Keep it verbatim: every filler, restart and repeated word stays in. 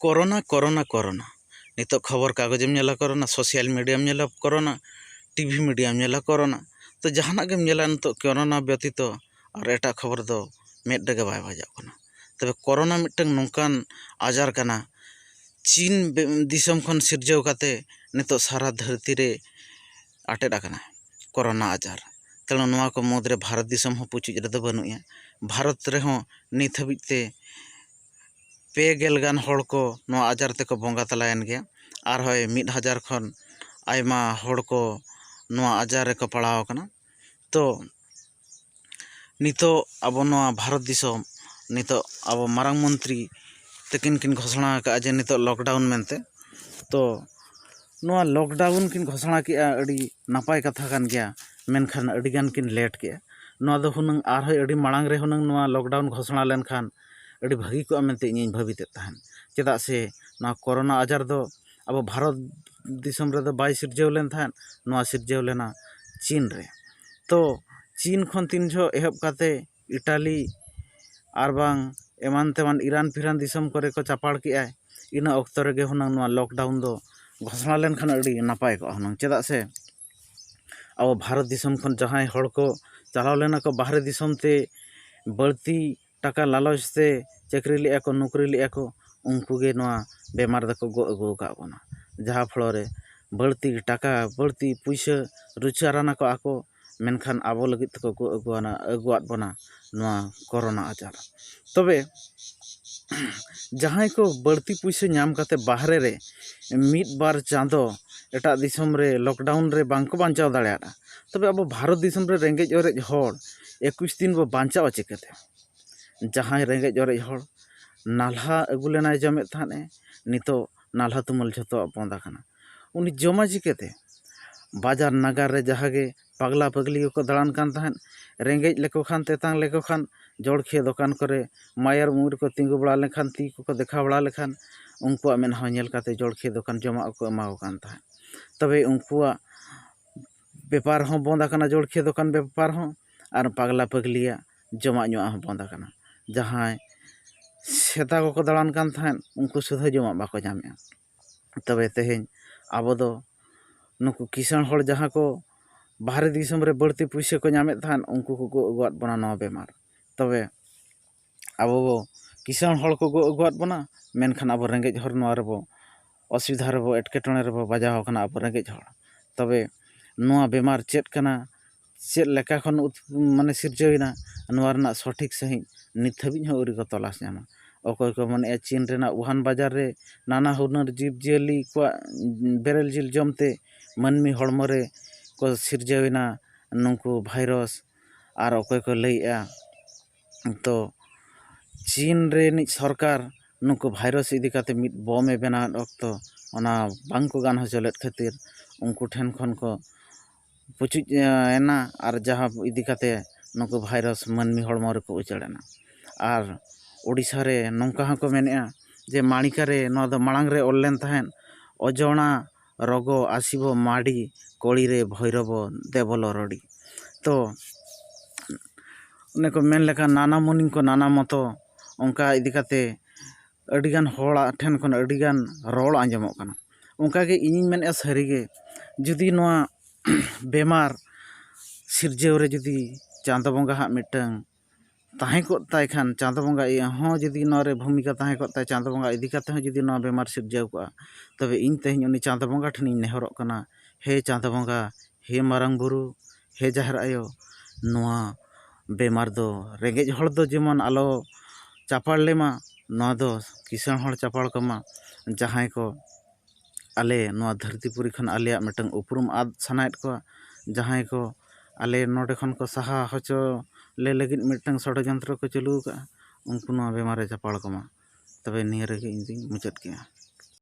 Corona, corona, corona. ᱱᱤᱛᱚᱜ ᱠᱷᱚᱵᱚᱨ ᱠᱟᱜᱚᱡᱽ ᱮᱢ ᱧᱮᱞᱟ, ᱠᱚᱨᱳᱱᱟ, social media ᱢ ᱧᱮᱞᱟ, ᱠᱚᱨᱳᱱᱟ, TV media ᱢ ᱧᱮᱞᱟ, ᱠᱚᱨᱳᱱᱟ᱾ ᱛᱚ, ᱡᱟᱦᱟᱱᱟᱜ ᱜᱮᱢ ᱧᱮᱞᱟ, ᱱᱤᱛᱚᱜ ᱠᱚᱨᱳᱱᱟ ᱵᱮᱛᱤᱛᱚ ᱟᱨ ᱮᱴᱟᱜ ᱠᱷᱚᱵᱚᱨ ᱫᱚ ᱢᱮᱫ ᱨᱮᱜᱮ ᱵᱟᱭ ᱵᱟᱡᱟᱜ ᱠᱟᱱᱟ᱾ ᱛᱚᱵᱮ ᱠᱚᱨᱳᱱᱟ ᱢᱤᱫᱴᱟᱝ ᱱᱚᱝᱠᱟᱱ ᱟᱡᱟᱨ ᱠᱟᱱᱟ, ᱪᱤᱱ ᱵᱮ-, ᱫᱤᱥᱚᱢ ᱠᱷᱚᱱ ᱥᱤᱨᱡᱟᱹᱣ ᱠᱟᱛᱮ ᱱᱤᱛᱚᱜ ᱥᱟᱨᱟ ᱫᱷᱟᱹᱨᱛᱤ ᱨᱮ ᱟᱴᱮᱫ ᱟᱠᱟᱱᱟ ᱠᱚᱨᱳᱱᱟ ᱟᱡᱟᱨ᱾ ᱛᱮᱬᱩ ᱱᱚᱣᱟ ᱠᱚ ᱢᱩᱫᱽᱨᱮ ᱵᱷᱟᱨᱚᱛ ᱫᱤᱥᱚᱢ ᱦᱚᱸ ᱯᱩᱪᱩᱡ ᱨᱮᱫᱚ ᱵᱟᱹᱱᱩᱜᱼᱟ᱾ ᱵᱷᱟᱨᱚᱛ ᱨᱮᱦᱚᱸ ᱱᱤᱛ ᱦᱟᱹᱵᱤᱡ ᱛᱮ ᱯᱮ ᱜᱮᱞ ᱜᱟᱱ ᱦᱚᱲ ᱠᱚ ᱱᱚᱣᱟ ᱟᱡᱟᱨ ᱛᱮᱠᱚ ᱵᱚᱸᱜᱟ ᱛᱟᱞᱟᱭᱮᱱ ᱜᱮᱭᱟ᱾ ᱟᱨᱦᱚᱸ ᱢᱤᱫ ᱦᱟᱡᱟᱨ ᱠᱷᱚᱱ ᱟᱭᱢᱟ ᱦᱚᱲ ᱠᱚ ᱱᱚᱣᱟ ᱟᱡᱟᱨ ᱨᱮᱠᱚ ᱯᱟᱲᱟᱣ ᱟᱠᱟᱱᱟ᱾ ᱛᱚ, ᱱᱤᱛᱚᱜ ᱟᱵᱚ ᱱᱚᱣᱟ ᱵᱷᱟᱨᱚᱛ ᱫᱤᱥᱚᱢ, ᱱᱤᱛᱚᱜ ᱟᱵᱚ ᱢᱟᱨᱟᱝ ᱢᱚᱱᱛᱨᱤ ᱛᱟᱹᱠᱤᱱ ᱠᱤᱱ ᱜᱷᱳᱥᱚᱱᱟ ᱟᱠᱟᱫᱼᱟ ᱡᱮ ᱱᱤᱛᱚᱜ lockdown ᱢᱮᱱᱛᱮ᱾ ᱛᱚ, ᱱᱚᱣᱟ lockdown ᱠᱤᱱ ᱜᱷᱳᱥᱚᱱᱟ ᱠᱮᱫᱼᱟ, ᱟᱹᱰᱤ ᱱᱟᱯᱟᱭ ᱠᱟᱛᱷᱟ ᱠᱟᱱ ᱜᱮᱭᱟ, ᱢᱮᱱᱠᱷᱟᱱ ᱟᱹᱰᱤ ᱜᱟᱱ ᱠᱤᱱ late ᱠᱮᱫᱼᱟ᱾ ᱱᱚᱣᱟ ᱫᱚ ᱦᱩᱱᱟᱹᱝ ᱟᱨᱦᱚᱸ ᱟᱹᱰᱤ ᱢᱟᱲᱟᱝ ᱨᱮ ᱦᱩᱱᱟᱹᱝ ᱱᱚᱣᱟ lockdown ᱜᱷᱳᱥᱚᱱᱟ ᱞᱮᱱᱠᱷᱟᱱ ᱟᱹᱰᱤ ᱵᱷᱟᱹᱜᱤ ᱠᱚᱜᱼᱟ ᱢᱮᱱᱛᱮ ᱤᱧᱤᱧ ᱵᱷᱟᱹᱵᱤᱛᱮᱫ ᱛᱟᱦᱮᱸᱫ᱾ ᱪᱮᱫᱟᱜ ᱥᱮ ᱱᱚᱣᱟ ᱠᱚᱨᱳᱱᱟ ᱟᱡᱟᱨ ᱫᱚ ᱟᱵᱚ ᱵᱷᱟᱨᱚᱛ ᱫᱤᱥᱚᱢ ᱨᱮᱫᱚ ᱵᱟᱭ ᱥᱤᱨᱡᱟᱹᱣ ᱞᱮᱱ ᱛᱟᱦᱮᱸᱫ, ᱱᱚᱣᱟ ᱥᱤᱨᱡᱟᱹᱣ ᱞᱮᱱᱟ ᱪᱤᱱ ᱨᱮ᱾ ᱛᱚ, ᱪᱤᱱ ᱠᱷᱚᱱ ᱛᱤᱱ ᱡᱚᱦᱚᱜ ᱮᱦᱚᱵ ᱠᱟᱛᱮ ᱤᱴᱟᱞᱤ ᱟᱨ ᱵᱟᱝ ᱮᱢᱟᱱ ᱛᱮᱢᱟᱱ ᱤᱨᱟᱱ ᱯᱷᱤᱨᱟᱱ ᱫᱤᱥᱚᱢ ᱠᱚᱨᱮ ᱠᱚ ᱪᱟᱯᱟᱲ ᱠᱮᱜᱼᱟ, ᱤᱱᱟᱹ ᱚᱠᱛᱚ ᱨᱮᱜᱮ ᱦᱩᱱᱟᱹᱝ ᱱᱚᱣᱟ lockdown ᱫᱚ ᱜᱷᱳᱥᱚᱱᱟ ᱞᱮᱱᱠᱷᱟᱱ ᱟᱹᱰᱤ ᱱᱟᱯᱟᱭ ᱠᱚᱜᱼᱟ ᱦᱩᱱᱟᱹᱝ᱾ ᱪᱮᱫᱟᱜ ᱥᱮ ᱟᱵᱚ ᱵᱷᱟᱨᱚᱛ ᱫᱤᱥᱚᱢ ᱠᱷᱚᱱ ᱡᱟᱦᱟᱸᱭ ᱦᱚᱲ ᱠᱚ ᱪᱟᱞᱟᱣ ᱞᱮᱱᱟ ᱠᱚ ᱵᱟᱦᱨᱮ ᱫᱤᱥᱚᱢ ᱛᱮ, ᱵᱟᱹᱲᱛᱤ ᱴᱟᱠᱟ ᱞᱟᱞᱚᱪ ᱛᱮ ᱪᱟᱹᱠᱨᱤ ᱞᱮᱜᱼᱟ ᱠᱚ, ᱱᱚᱠᱨᱤ ᱞᱮᱜᱼᱟ ᱠᱚ, ᱩᱱᱠᱩ ᱜᱮ ᱱᱚᱣᱟ ᱵᱮᱢᱟᱨ ᱫᱚᱠᱚ ᱜᱚᱜ ᱟᱹᱜᱩ ᱟᱠᱟᱫ ᱵᱚᱱᱟ᱾ ᱡᱟᱦᱟᱸ ᱯᱷᱚᱞᱚ ᱨᱮ ᱵᱟᱹᱲᱛᱤ ᱴᱟᱠᱟ, ᱵᱟᱹᱲᱛᱤ ᱯᱩᱭᱥᱟᱹ ᱨᱳᱡᱽᱜᱟᱨ ᱟᱱᱟ ᱠᱚ ᱟᱠᱚ, ᱢᱮᱱᱠᱷᱟᱱ ᱟᱵᱚ ᱞᱟᱹᱜᱤᱫ ᱛᱮᱠᱚ ᱜᱚᱜ ᱟᱹᱜᱩᱣᱟᱱᱟ, ᱟᱹᱜᱩᱣᱟᱫ ᱵᱚᱱᱟ ᱱᱚᱣᱟ ᱠᱚᱨᱳᱱᱟ ᱟᱡᱟᱨ᱾ ᱛᱚᱵᱮ ᱡᱟᱦᱟᱸᱭ ᱠᱚ ᱵᱟᱹᱲᱛᱤ ᱯᱩᱭᱥᱟᱹ ᱧᱟᱢ ᱠᱟᱛᱮ ᱵᱟᱦᱨᱮ ᱨᱮ ᱢᱤᱫ ᱵᱟᱨ ᱪᱟᱸᱫᱚ ᱮᱴᱟᱜ ᱫᱤᱥᱚᱢ ᱨᱮ lockdown ᱨᱮ ᱵᱟᱝ ᱠᱚ ᱵᱟᱧᱪᱟᱣ ᱫᱟᱲᱮᱭᱟᱫᱼᱟ, ᱛᱚᱵᱮ ᱟᱵᱚ ᱵᱷᱟᱨᱚᱛ ᱫᱤᱥᱚᱢ ᱨᱮ ᱨᱮᱸᱜᱮᱡ ᱚᱨᱮᱡ ᱦᱚᱲ ᱮᱠᱩᱥ ᱫᱤᱱ ᱵᱚ ᱵᱟᱧᱪᱟᱣᱟ ᱪᱤᱠᱟᱹᱛᱮ? ᱡᱟᱦᱟᱸᱭ ᱨᱮᱸᱜᱮᱡ ᱚᱨᱮᱡ ᱦᱚᱲ ᱱᱟᱞᱦᱟ ᱟᱹᱜᱩ ᱞᱮᱱᱟᱭ, ᱡᱚᱢᱮᱫ ᱛᱟᱦᱮᱸᱫ ᱮ, ᱱᱤᱛᱚᱜ ᱱᱟᱞᱦᱟ ᱛᱩᱢᱟᱹᱞ ᱡᱷᱚᱛᱚᱣᱟᱜ ᱵᱚᱱᱫ ᱟᱠᱟᱱᱟ᱾ ᱩᱱᱤ ᱡᱚᱢᱟ ᱪᱤᱠᱟᱹᱛᱮ? ᱵᱟᱡᱟᱨ ᱱᱟᱜᱟᱨ ᱨᱮ ᱡᱟᱦᱟᱸ ᱜᱮ ᱯᱟᱜᱽᱞᱟ ᱯᱟᱹᱜᱽᱞᱤ ᱠᱚᱠᱚ ᱫᱟᱬᱟᱱ ᱠᱟᱱ ᱛᱟᱦᱮᱸᱫ, ᱨᱮᱸᱜᱮᱡ ᱞᱮᱠᱚ ᱠᱷᱟᱱ, ᱛᱮᱛᱟᱝ ᱞᱮᱠᱚ ᱠᱷᱟᱱ, ᱡᱚᱲᱠᱷᱤᱭᱟᱹ ᱫᱚᱠᱟᱱ ᱠᱚᱨᱮ ᱢᱟᱭᱟᱨ ᱢᱩᱭᱩᱨ ᱠᱚ ᱛᱤᱸᱜᱩ ᱵᱟᱲᱟ ᱞᱮᱱᱠᱷᱟᱱ, ᱛᱤ ᱠᱚᱠᱚ ᱫᱮᱠᱷᱟᱣ ᱵᱟᱲᱟ ᱞᱮᱠᱷᱟᱱ, ᱩᱱᱠᱩᱣᱟᱜ ᱢᱮᱫᱦᱟ ᱧᱮᱞ ᱠᱟᱛᱮ ᱡᱚᱲᱠᱷᱤᱭᱟᱹ ᱫᱚᱠᱟᱱ ᱡᱚᱢᱟᱜ ᱠᱚᱠᱚ ᱮᱢᱟ ᱠᱚ ᱠᱟᱱ ᱛᱟᱦᱮᱸᱫ᱾ ᱛᱚᱵᱮ ᱩᱱᱠᱩᱣᱟᱜ ᱵᱮᱯᱟᱨ ᱦᱚᱸ ᱵᱚᱱᱫ ᱟᱠᱟᱱᱟ, ᱡᱚᱲᱠᱷᱤᱭᱟᱹ ᱫᱚᱠᱟᱱ ᱵᱮᱯᱟᱨ ᱦᱚᱸ, ᱟᱨ ᱯᱟᱜᱽᱞᱟ ᱯᱟᱹᱜᱽᱞᱤᱭᱟᱜ ᱡᱚᱢᱟᱜ ᱧᱩᱣᱟᱜ ᱦᱚᱸ ᱵᱚᱱᱫ ᱟᱠᱟᱱᱟ᱾ ᱡᱟᱦᱟᱸᱭ ᱥᱮᱛᱟ ᱠᱚᱠᱚ ᱫᱟᱬᱟᱱ ᱠᱟᱱ ᱛᱟᱦᱮᱸᱫ, ᱩᱱᱠᱩ ᱥᱩᱫᱷᱟᱹ ᱡᱚᱢᱟᱜ ᱵᱟᱠᱚ ᱧᱟᱢᱮᱜᱼᱟ᱾ ᱛᱚᱵᱮ ᱛᱮᱦᱮᱧ ᱟᱵᱚ ᱫᱚ ᱱᱩᱠᱩ ᱠᱤᱥᱟᱹᱬ ᱦᱚᱲ ᱡᱟᱦᱟᱸ ᱠᱚ ᱵᱟᱦᱨᱮ ᱫᱤᱥᱚᱢ ᱨᱮ ᱵᱟᱹᱲᱛᱤ ᱯᱩᱭᱥᱟᱹ ᱠᱚ ᱧᱟᱢᱮᱫ ᱛᱟᱦᱮᱸᱫ, ᱩᱱᱠᱩ ᱠᱚ ᱜᱚᱜ ᱟᱹᱜᱩᱣᱟᱫ ᱵᱚᱱᱟ ᱱᱚᱣᱟ ᱵᱮᱢᱟᱨ᱾ ᱛᱚᱵᱮ ᱟᱵᱚ ᱵᱚ ᱠᱤᱥᱟᱹᱬ ᱦᱚᱲ ᱠᱚ ᱜᱚᱜ ᱟᱹᱜᱩᱣᱟᱫ ᱵᱚᱱᱟ, ᱢᱮᱱᱠᱷᱟᱱ ᱟᱵᱚ ᱨᱮᱸᱜᱮᱡ ᱦᱚᱲ ᱱᱚᱣᱟ ᱨᱮᱵᱚ ᱚᱥᱩᱵᱤᱫᱷᱟ ᱨᱮᱵᱚ, ᱮᱴᱠᱮᱴᱚᱬᱮ ᱨᱮᱵᱚ ᱵᱟᱡᱟᱣ ᱟᱠᱟᱱᱟ ᱟᱵᱚ ᱨᱮᱸᱜᱮᱡ ᱦᱚᱲ᱾ ᱛᱚᱵᱮ ᱱᱚᱣᱟ ᱵᱮᱢᱟᱨ ᱪᱮᱫ ᱠᱟᱱᱟ, ᱪᱮᱫ ᱞᱮᱠᱟ ᱠᱷᱚᱱ ᱩᱛ-, ᱢᱟᱱᱮ ᱥᱤᱨᱡᱟᱹᱣ ᱮᱱᱟ, ᱱᱚᱣᱟ ᱨᱮᱱᱟᱜ ᱥᱚᱴᱷᱤᱠ ᱥᱟᱺᱦᱤᱡ ᱱᱤᱛ ᱦᱟᱹᱵᱤᱡ ᱦᱚᱸ ᱟᱹᱣᱨᱤ ᱠᱚ ᱛᱚᱞᱟᱥ ᱧᱟᱢᱟ᱾ ᱚᱠᱚᱭ ᱠᱚ ᱢᱮᱱᱮᱫᱼᱟ ᱪᱤᱱ ᱨᱮᱱᱟᱜ ᱣᱩᱦᱟᱱ ᱵᱟᱡᱟᱨ ᱨᱮ ᱱᱟᱱᱟ ᱦᱩᱱᱟᱹᱨ ᱡᱤᱵᱽᱼᱡᱤᱭᱟᱹᱞᱤ ᱠᱚᱣᱟᱜ ᱵᱮᱨᱮᱞ ᱡᱤᱞ ᱡᱚᱢᱛᱮ ᱢᱟᱹᱱᱢᱤ ᱦᱚᱲᱢᱚ ᱨᱮ ᱠᱚ ᱥᱤᱨᱡᱟᱹᱣ ᱮᱱᱟ ᱱᱩᱠᱩ ᱵᱷᱟᱭᱨᱟᱥ᱾ ᱟᱨ ᱚᱠᱚᱭ ᱠᱚ ᱞᱟᱹᱭᱮᱫᱼᱟ ᱛᱚ ᱪᱤᱱ ᱨᱤᱱᱤᱡ ᱥᱚᱨᱠᱟᱨ ᱱᱩᱠᱩ ᱵᱷᱟᱭᱨᱟᱥ ᱤᱫᱤ ᱠᱟᱛᱮ ᱢᱤᱫ ᱵᱚᱢᱮ ᱵᱮᱱᱟᱣᱮᱫ ᱚᱠᱛᱚ ᱚᱱᱟ ᱵᱟᱝ ᱠᱚ ᱜᱟᱱ ᱦᱚᱪᱚ ᱞᱮᱫ ᱠᱷᱟᱹᱛᱤᱨ ᱩᱱᱠᱩ ᱴᱷᱮᱱ ᱠᱷᱚᱱ ᱠᱚ ᱯᱩᱪᱩᱡ ᱮᱱᱟ, ᱟᱨ ᱡᱟᱦᱟᱸ ᱤᱫᱤ ᱠᱟᱛᱮ ᱱᱩᱠᱩ ᱵᱷᱟᱭᱨᱟᱥ ᱢᱟᱹᱱᱢᱤ ᱦᱚᱲᱢᱚ ᱨᱮᱠᱚ ᱩᱪᱟᱹᱲ ᱮᱱᱟ᱾ ᱟᱨ ᱳᱰᱤᱥᱟ ᱨᱮ ᱱᱚᱝᱠᱟ ᱦᱚᱸᱠᱚ ᱢᱮᱱᱮᱫᱼᱟ ᱡᱮ ᱢᱟᱬᱤᱠᱟ ᱨᱮ, ᱱᱚᱣᱟ ᱫᱚ ᱢᱟᱲᱟᱝ ᱨᱮ ᱚᱞ ᱞᱮᱱ ᱛᱟᱦᱮᱸᱫ, ᱚᱡᱚᱬᱟ ᱨᱚᱜᱚ ᱟᱥᱤᱵᱚ ᱢᱟᱰᱤ, ᱠᱚᱲᱤ ᱨᱮ ᱵᱷᱳᱭᱨᱚᱵᱚ ᱫᱮᱵᱚᱞᱚ ᱨᱚᱰᱤ᱾ ᱛᱚ ᱚᱱᱮ ᱠᱚ ᱢᱮᱱ ᱞᱮᱠᱟ ᱱᱟᱱᱟ ᱢᱩᱱᱤ ᱠᱚ ᱱᱟᱱᱟ ᱢᱚᱛᱚ, ᱚᱱᱠᱟ ᱤᱫᱤ ᱠᱟᱛᱮ ᱟᱹᱰᱤᱜᱟᱱ ᱦᱚᱲᱟᱜ ᱴᱷᱮᱱ ᱠᱷᱚᱱ ᱟᱹᱰᱤᱜᱟᱱ ᱨᱚᱲ ᱟᱸᱡᱚᱢᱚᱜ ᱠᱟᱱᱟ᱾ ᱚᱱᱠᱟᱜᱮ ᱤᱧᱤᱧ ᱢᱮᱱᱮᱫᱼᱟ, ᱥᱟᱹᱨᱤᱜᱮ ᱡᱩᱫᱤ ᱱᱚᱣᱟ ᱵᱮᱢᱟᱨ ᱥᱤᱨᱡᱟᱹᱣ ᱨᱮ ᱡᱩᱫᱤ ᱪᱟᱸᱫᱚ ᱵᱚᱸᱜᱟ ᱦᱟᱜ ᱢᱤᱫᱴᱟᱝ ᱛᱟᱦᱮᱸ ᱠᱚᱜ ᱛᱟᱭ ᱠᱷᱟᱱ, ᱪᱟᱸᱫᱚ ᱵᱚᱸᱜᱟ ᱤᱭᱟᱹ ᱦᱚᱸ ᱡᱩᱫᱤ ᱱᱚᱣᱟ ᱨᱮ ᱵᱷᱩᱢᱤᱠᱟ ᱛᱟᱦᱮᱸ ᱠᱚᱜ ᱛᱟᱭ, ᱪᱟᱸᱫᱚ ᱵᱚᱸᱜᱟ ᱤᱫᱤ ᱠᱟᱛᱮ ᱦᱚᱸ ᱡᱩᱫᱤ ᱱᱚᱣᱟ ᱵᱮᱢᱟᱨ ᱥᱤᱨᱡᱟᱹᱣ ᱠᱚᱜᱼᱟ, ᱛᱚᱵᱮ ᱤᱧ ᱛᱮᱦᱮᱧ ᱩᱱᱤ ᱪᱟᱸᱫᱚ ᱵᱚᱸᱜᱟ ᱴᱷᱮᱱᱤᱧ ᱱᱮᱦᱚᱨᱚᱜ ᱠᱟᱱᱟ, ᱦᱮ ᱪᱟᱸᱫᱚ ᱵᱚᱸᱜᱟ, ᱦᱮ ᱢᱟᱨᱟᱝ ᱵᱩᱨᱩ, ᱦᱮ ᱡᱟᱦᱮᱨ ᱟᱭᱳ, ᱱᱚᱣᱟ ᱵᱮᱢᱟᱨ ᱫᱚ ᱨᱮᱸᱜᱮᱡ ᱦᱚᱲ ᱫᱚ ᱡᱮᱢᱚᱱ ᱟᱞᱚ ᱪᱟᱯᱟᱲ ᱞᱮᱢᱟ, ᱱᱚᱣᱟ ᱫᱚ ᱠᱤᱥᱟᱹᱬ ᱦᱚᱲ ᱪᱟᱯᱟᱲ ᱠᱚᱢᱟ, ᱡᱟᱦᱟᱸᱭ ᱠᱚ ᱟᱞᱮ ᱱᱚᱣᱟ ᱫᱷᱟᱹᱨᱛᱤ ᱯᱩᱨᱤ ᱠᱷᱚᱱ ᱟᱞᱮᱭᱟᱜ ᱢᱤᱫᱴᱟᱝ ᱩᱯᱨᱩᱢ ᱟᱫ ᱥᱟᱱᱟᱭᱮᱫ ᱠᱚᱣᱟ, ᱡᱟᱦᱟᱸᱭ ᱠᱚ ᱟᱞᱮ ᱱᱚᱰᱮ ᱠᱷᱚᱱ ᱠᱚ ᱥᱟᱦᱟ ᱦᱚᱪᱚ ᱞᱮ ᱞᱟᱹᱜᱤᱫ ᱢᱤᱫᱴᱟᱝ ᱥᱚᱲᱚᱡᱚᱱᱛᱨᱚ ᱠᱚ ᱪᱟᱹᱞᱩ ᱟᱠᱟᱫᱼᱟ, ᱩᱱᱠᱩ ᱱᱚᱣᱟ ᱵᱮᱢᱟᱨ ᱨᱮ ᱪᱟᱯᱟᱲ ᱠᱚᱢᱟ᱾ ᱛᱚᱵᱮ ᱱᱤᱭᱟᱹ ᱨᱮᱜᱮ ᱤᱧ ᱫᱩᱧ ᱢᱩᱪᱟᱹᱫ ᱠᱮᱜᱼᱟ᱾